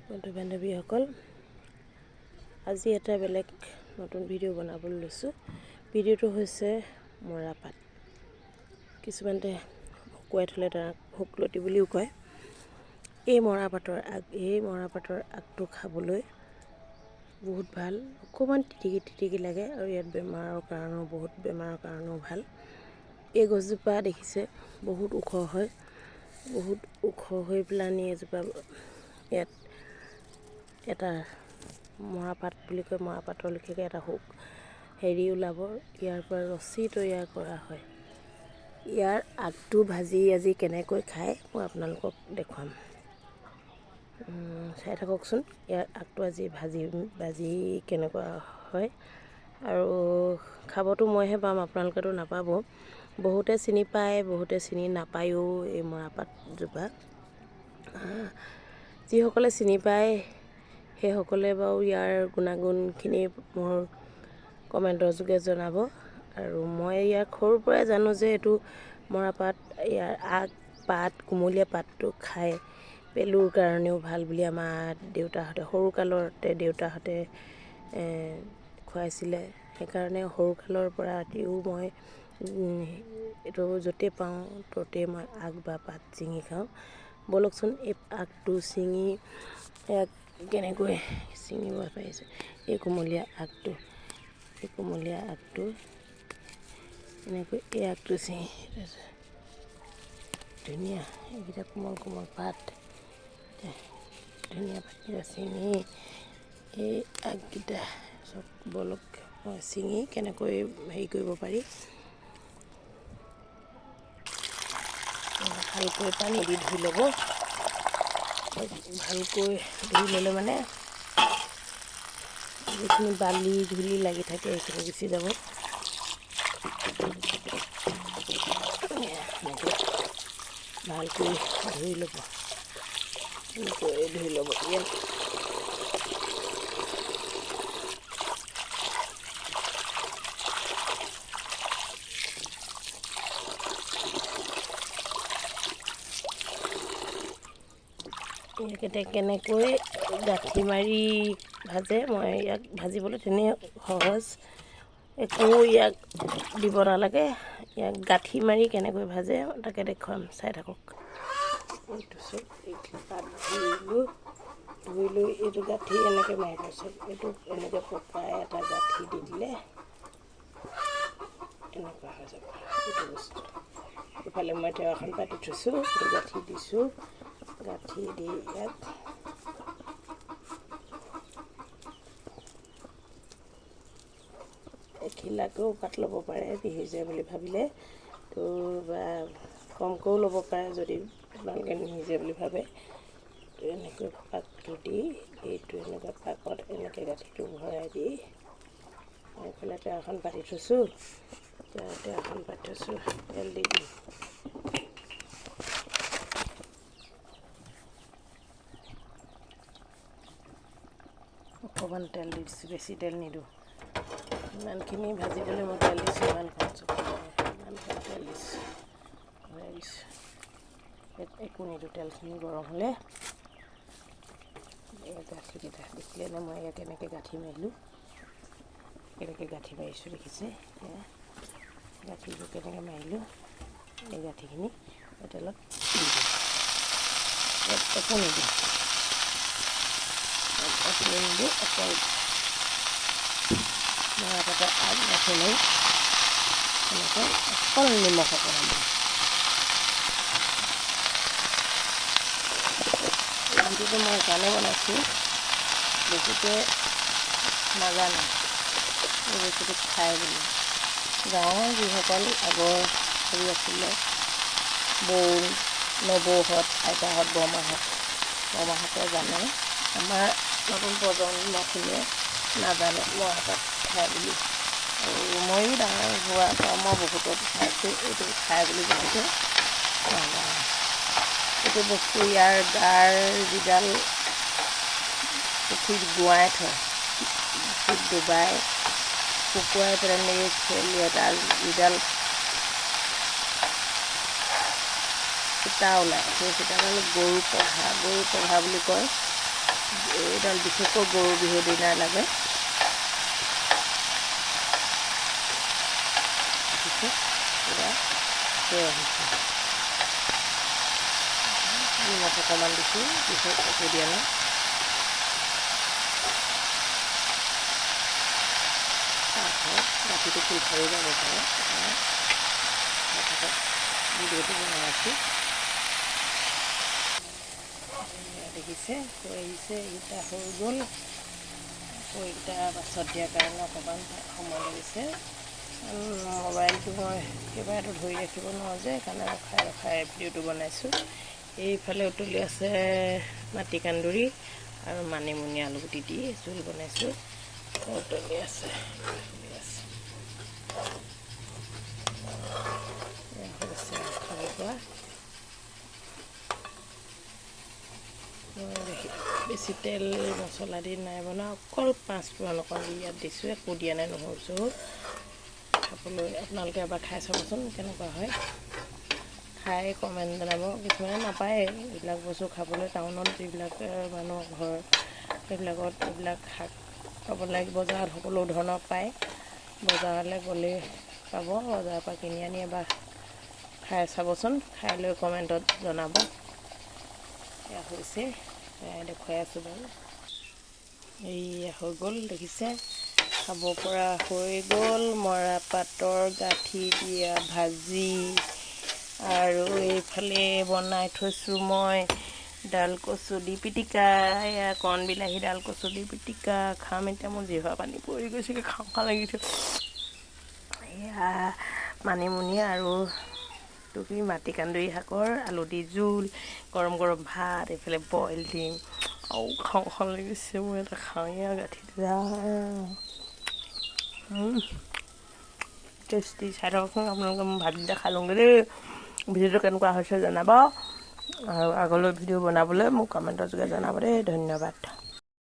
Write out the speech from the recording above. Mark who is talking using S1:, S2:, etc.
S1: বন্ধু বান্ধৱীসকল, আজি এটা বেলেগ নতুন ভিডিঅ' বনাবলৈ লৈছোঁ। ভিডিঅ'টো হৈছে মৰাপাট। কিছুমানে শুকুৱাই থ'লে তাক শুকলতি বুলিও কয়। এই মৰাপাটৰ আগ, এই মৰাপাটৰ আগটো খাবলৈ বহুত ভাল। অকণমান তিতিকি তিতিকি লাগে আৰু ইয়াত বেমাৰৰ কাৰণেও, বহুত বেমাৰৰ কাৰণেও ভাল। এই গছজোপা দেখিছে বহুত ওখ হয়, বহুত ওখ হৈ পেলানি এজোপা ইয়াত এটা মৰাপাট বুলি কয়। মৰাপাটৰ লেখীয়াকৈ এটা শুক হেৰি ওলাব, ইয়াৰ পৰা ৰছী তৈয়াৰ কৰা হয়। ইয়াৰ আগটো ভাজি আজি কেনেকৈ খায় মই আপোনালোকক দেখুৱাম। চাই থাককচোন ইয়াৰ আগটো আজি ভাজি ভাজি কেনেকুৱা হয়। আৰু খাবতো মইহে পাম, আপোনালোকেতো নাপাব। বহুতে চিনি পায়, বহুতে চিনি নাপায়ো এই মৰাপাটজোপা। যিসকলে চিনি পায় সেইসকলে বাৰু ইয়াৰ গুণাগুণখিনি মোৰ কমেণ্টৰ যোগে জনাব। আৰু মই ইয়াক সৰুৰ পৰাই জানো যে এইটো মৰাপাট, ইয়াৰ আগ পাত, কুমলীয়া পাতটো খাই পেলুৰ কাৰণেও ভাল বুলি আমাৰ দেউতাহঁতে সৰুকালতে দেউতাহঁতে খুৱাইছিলে। সেইকাৰণে সৰুকালৰ পৰা আজিও মই এইটো য'তেই পাওঁ ত'তেই মই আগ বা পাত ছিঙি খাওঁ। ব'লকচোন এই আগটো ছিঙি ইয়াক কেনেকৈ ছিঙিব পাৰিছে। এই কুমলীয়া আগটো, এই কুমলীয়া আগটো এনেকৈ এই আগটো ছিঙি ধুনীয়া এইকেইটা কোমল কোমল পাত, ধুনীয়া পাতকেইটা ছিঙি এই আগকেইটা চব ব'লক মই ছিঙি কেনেকৈ হেৰি কৰিব পাৰি। ভালকৈ পানী দি ধুই ল'ব। ভালকৈ ধুই ল'লে মানে যিখিনি বালি ধূলি লাগি থাকে সেইখিনি গুচি যাব। এনেকৈ ভালকৈ ধুই ল'ব, এনেকৈ ধুই ল'ব। ইয়াত ইয়াক কেনেকৈ গাঁঠি মাৰি ভাজে, মই ইয়াক ভাজিবলৈ তেনেই সহজ, একো ইয়াক দিব নালাগে। ইয়াক গাঁঠি মাৰি কেনেকৈ ভাজে তাকে দেখুৱাম, চাই থাকক। এইটো চব এইটো পাত ধুইলোঁ, ধুই লৈ এইটো গাঁঠি এনেকৈ মাৰিব। চব এইটো এনেকৈ পকাই এটা গাঁঠি দি দিলে এনেকুৱা হৈ যাব এইটো বস্তু। এইফালে মই তেৱাখন পাতি থৈছোঁ, এইটো গাঁঠি দিছোঁ। গাঁঠি দি ইয়াক এখিলাকৈও পাত ল'ব পাৰে নিসিজে বুলি ভাবিলে, তো বা কমকৈও ল'ব পাৰে যদি আপোনালোকে নিসিজে বুলি ভাবে। তো এনেকৈ পাকটো দি এইটো এনেকুৱা পাকত এনেকৈ গাঁঠিটো ভৰাই দি এইফালে তেৱাখন পাতি থৈছোঁ। তেৱাখন পাতি থৈছোঁ, তেল দি দিম। অকণমান তেল দি দিছোঁ, বেছি তেল নিদিওঁ। ইমানখিনি ভাজিবলৈ মই তেল দিছোঁ, ইমানখন ইমানখন তেল দিছোঁ, ভৰাই দিছোঁ। একো নিদিওঁ, তেলখিনি গৰম হ'লে এই গাঁঠিকেইটা দেখিলেনে মই ইয়াক কেনেকৈ গাঁঠি মাৰিলোঁ, কেনেকৈ গাঁঠি মাৰিছোঁ দেখিছে। গাঁঠিবোৰ কেনেকৈ মাৰিলোঁ, এই গাঁঠিখিনি তেলত দি দিওঁ। ইয়াত একো নিদিওঁ, একো নিদিওঁ, অকল মৰাপাটৰ আগ গাঁঠি মাৰি এনেকৈ অকল নিমখ অকণমান দিওঁ। এই ভিডিঅ'টো মই সেইকাৰণে বনাইছোঁ, বহুতে নাজানে এই বস্তুটো খায় বুলি। গাঁৱৰ যিসকল আগৰ হেৰি আছিলে, বৌ, নবৌহঁত, আইতাহঁত, বৰমাহঁত, বৰমাহঁতে জানে। আমাৰ নতুন প্ৰজন্মখিনিয়ে নাজানে মৰাপাট খায় বুলি। আৰু ময়ো ডাঙৰ হোৱাৰ পৰা মই বহুতত খাইছোঁ এইটো খায় বুলি, বহুতে নাজানে এইটো বস্তু। ইয়াৰ গাৰ যিডাল পুখুৰীত গোৱাই থয়, পুখুৰীত ডুবাই শুকুৱাই পেলাই খেলিয়ে তাৰ যিডাল সূতা ওলায়, সেই সূতাডাল গৰু পঘা, গৰু পঘা বুলি কয়। এইডাল বিশেষকৈ গৰু বিহুৰ দিনা লাগে। পূৰা হৈ আহিছে। নিমখ অকণমান দিছোঁ, বিশেষ একো দিয়া নাই। গাঁঠিটো খোল খায়ো যাব পাৰে। ভিডিঅ'টো বনাই আছোঁ। দেখিছে হৈ আহিছে, এইকেইটা হৈ গ'ল। আকৌ এইকেইটা পাছত দিয়াৰ কাৰণে অকণমান সময় লাগিছে। মোবাইলটো মই কেইবাটো ধৰি ৰাখিব নোৱাৰোঁ যে, সেইকাৰণে ৰখাই ৰখাই ভিডিঅ'টো বনাইছোঁ। এইফালে উতলি আছে মাটি কান্দুৰি আৰু মানিমুনি আলুগুটি দি জোল বনাইছোঁ। উতলি আছে, খাব পৰা। বেছি তেল মছলা দি নাই বনোৱা, অকল পাঁচফোৰণ অকণ দি ইয়াত দিছোঁ, একো দিয়া নাই, নহৰু চহৰু। খাবলৈ আপোনালোকে এবাৰ খাই চাবচোন কেনেকুৱা হয়। খাই কমেণ্ট জনাব। কিছুমানে নাপায় এইবিলাক বস্তু খাবলৈ, টাউনত যিবিলাক মানুহৰ ঘৰ সেইবিলাকত এইবিলাক শাক পাব লাগে। বজাৰত সকলো ধৰণৰ পায়, বজাৰলৈ গ'লেই পাব। বজাৰৰ পৰা কিনি আনি এবাৰ খাই চাবচোন, খাই লৈ কমেণ্টত জনাব। এয়া হৈছে, দেখুৱাই আছোঁ বাৰু। এইয়া হৈ গ'ল, দেখিছে খাব পৰা হৈ গ'ল মৰাপাটৰ গাঁঠি দিয়া ভাজি। আৰু এইফালে বনাই থৈছোঁ মই ডাল কচু দি পিটিকা। এয়া কণ বিলাহী ডাল কচু দি পিটিকা খাম এতিয়া। মোৰ জিভা পানী পৰি গৈছেগৈ, খাওঁ খাওঁ লাগিছে। এয়া মানিমুনি আৰু কি মাটি কান্দুৰি শাকৰ আলু দি জোল, গৰম গৰম ভাত, এইফালে বইল ডিম। আৰু খাওঁ খাওঁ লাগিছে, মই এটা খাওঁৱেই আৰু গাঁঠি দিয়া। টেষ্টি। চাই থাককচোন আপোনালোকে, মই ভাতকেইটা খাই লওঁগৈ দেই। ভিডিঅ'টো কেনেকুৱা হৈছে জনাব, আৰু আগলৈ ভিডিঅ' বনাবলৈ মোক কমেণ্টৰ যোগে জনাব দেই। ধন্যবাদ।